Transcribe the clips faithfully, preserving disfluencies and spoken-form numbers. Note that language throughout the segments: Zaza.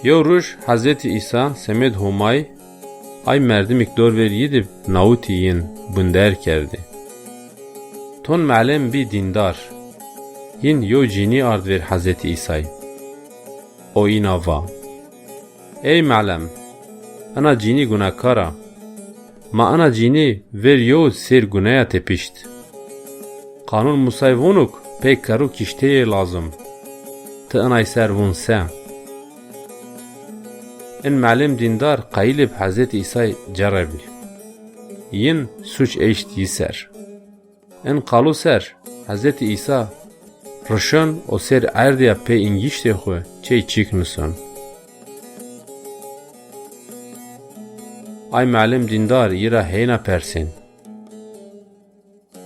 Yew ruj Hezretî Îsa semêd Homay, ay merdimêk dor ver yî di nawitî yin bunder kerdî. Ton melem bî dîndar. Yin yew cînî ard ver Hezretî Îsay. O îna va: Ey melem, ina cînî gunekar a. Ma ina cînî ver yew sêr guneya tepişt. Qanûn Musay vûnuk pey kerû kişteyê lazim. Ti inay ser vûn se? In melem dîndar qayîl ib Hezretî Îsay cerebî. Yin suç eşt yî ser. In qalû ser Hezretî Îsa rişon û sêr erdî ya pey îngîştê xwu çey çîk nison. Ay melem dîndar yî ra heyna persên.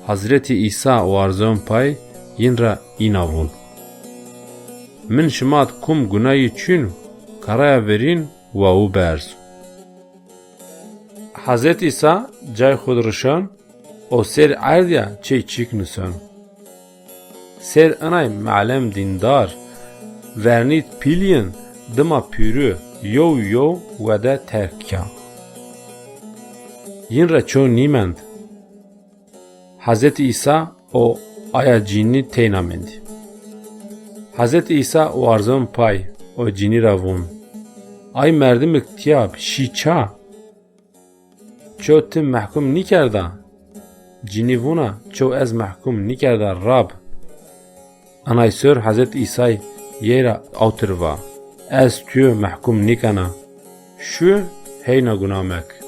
Hezretî Îsa warzon pay, yin ra îna vûn: Min şima di kum gunayî çin, karaya verîn wa wu berz. Hezretî Îsa cay xwu di rişon û sêr erdî ya çey çîk nison. Sêr inay melem dîndar vernî di pîl yin, dima pîrû yew yew wede terk ka. Yin ra ço nîmend. Hezretî Îsa û aya cînî teyna mendî. Hezretî Îsa warzon pay û cînî ra vûn: Ay merdimik tîya bi şî ça? Ço ti mehkum nîkerda? Cînî vûna: Ço ez mehkum nîkerda, Rab. Inay sor Hezretî Îsay yey ra awtir va: Ez tuyo mehkum nîkena. Şu heyna guna mek.